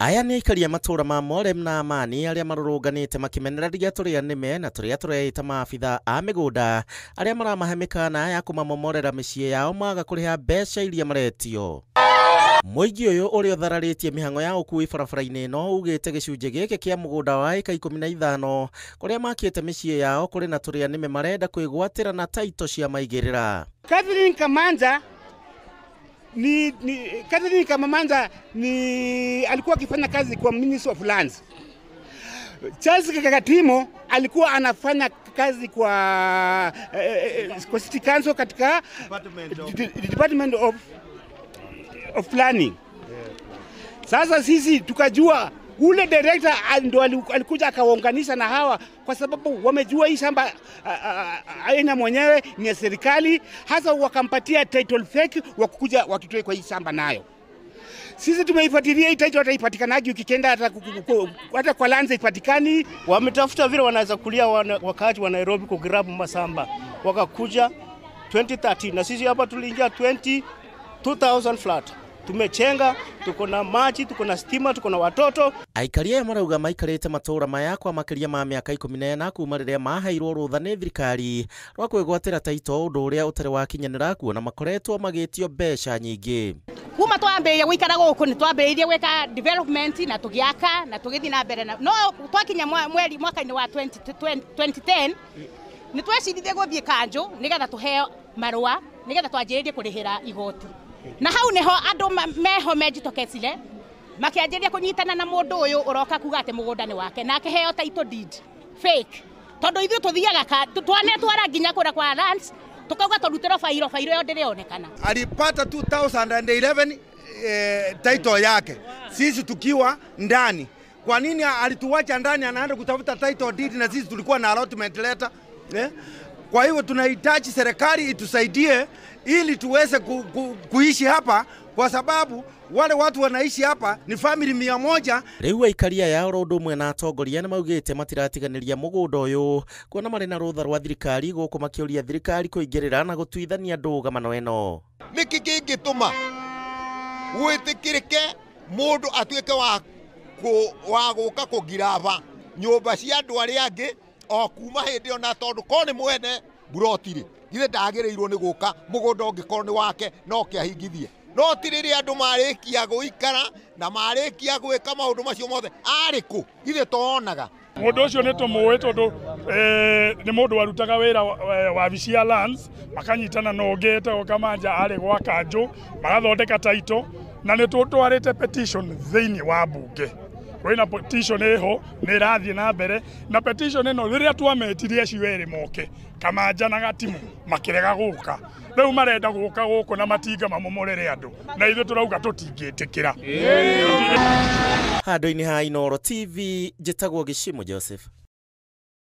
Aya nĩ aikari a matũũra ma Morem na Amani arĩa marũrũnganĩte makĩmenereria tũrĩa nĩme na tũrĩa tũreĩta maabitha a mĩgũnda arĩa maramahe mĩkana ya kũmamomorera mĩciĩ yao maga kũrĩha mbeca iria maretio. Mũingĩ ũyũ ũrĩa ũthararĩtie mĩhang'o ya ũkui barabara-inĩ ĩno ugĩte gĩcunjĩ gĩkĩ kĩa mũgũnda wa ĩka 15 kũrĩa makĩte mĩciĩ yao kũrĩ na tũrĩa nĩme marenda kwĩgwatĩra na taito cia maigĩrĩra. Catherine Kamanja ni Catherine Kamanja ni alikuwa akifanya kazi kwa Ministry of Lands. Charles Kakatimo alikuwa anafanya kazi kwa City Council katika Department of Planning. Sasa sisi tukajua ule director ndo alikuja akawaunganisha na hawa kwa sababu wamejua hii shamba aina mwenyewe ni ya serikali, hasa wakampatia title fake wakukuja watutoe kwa hii shamba nayo. Sisi tumeifuatilia hii title hata ipatikanaje, ukikenda hata kwa lands ipatikani. Wametafuta vile wanaweza kulia wakati wa Nairobi kugrab masamba. Wakakuja 2013 na sisi hapa tuliingia 2000 flat. Tumechenga, tuko na maji, tuko na stima, tuko na watoto. Aikari aya marauga maikarĩte matũũra maya kwa makĩria ma mĩaka 14 kuma rĩrĩa maheirwo rũtha nĩ thirikari rwa kwĩgwatĩra taito, ũndũ ũrĩa ũtarĩ wakinyanĩra kuona makoretwo magĩtio mbeca nyingĩ. Kuma twambĩrĩria gũikara gũkũ nĩ twambĩrĩirie gwĩka development na tũgĩaka na tũgĩthiĩ na mbere na no twakinya mweri mwaka-inĩ wa 2010 nĩ tweciririe gũthiĩ kanjũ nĩgetha tũheo marũa nĩgetha twanjĩrĩrie kũrĩhĩra igoti. Na hau niho andu meho mejitokecire makianjĩrĩria kũnyitana na mũndũ ũyũ ũroka kuga atĩ mũgũnda nĩ wake na akĩheo title deed fake, tondũ ithuĩ tũthiaga twanetwara nginya kũrĩa kwa lands tukauga tũrutĩrwo fairo ĩyo ndĩrĩonekana. Alipata 2011 title yake, sisi tukiwa ndani. Kwa nini alituacha ndani anaenda kutafuta title deed na sisi tulikuwa na allotment letter? Kwa hiyo tunahitaji serikali itusaidie ili tuweze kuishi hapa, kwa sababu wale watu wanaishi hapa ni family 100. Rĩu aikari aya oro ũndũ ũmwe na atongoria nĩ maugĩte matiratiganĩria mũgũnda ũyũ kuona marĩ na rũtha rwa thirikari gũkũ makĩũria thirikari kũingĩrĩra na gũtuithania ndũgamano ĩno. Nĩkĩ kĩngĩtũma gwĩtĩkĩrĩke mũndũ atuĩke wa gũka kũngiraba nyũmba cia andũ arĩa angĩ o kuma hĩndĩ ĩyo, na tondũ korwo nĩ mwene mburoti-rĩ, githĩ ndagĩrĩirwo nĩ gũka mũgũnda ũngĩkorwo nĩ wake no kĩahingithie. No ti rĩrĩa andũ marĩkia gũikara na marĩkia gwĩka maũndũ macio mothe arĩ kũ, githĩ toonaga. Mũndũ ũcio nĩ tũmũĩ tondũ nĩ mũndũ warutaga wĩra wabici ya lands, makanyitana na ũngĩ etagwo Kamanja arĩ gwa kanjũ, magathondeka title, na nĩ tũtwarĩte petition thĩinĩ wa mbunge. Kwĩna petition ĩho nĩ ĩrathiĩ na mbere, na petition ĩno rĩrĩa twametirie acio erĩ moke, Kamanja na Gatimu makĩrega gũka. Rĩu marenda gũka gũkũ na matinga mamomorere andũ, na ithuĩ tũrauga tũtingĩtĩkĩra. Handũ-inĩ ha Inooro TV, njĩtagwo Gĩcimo Joseph.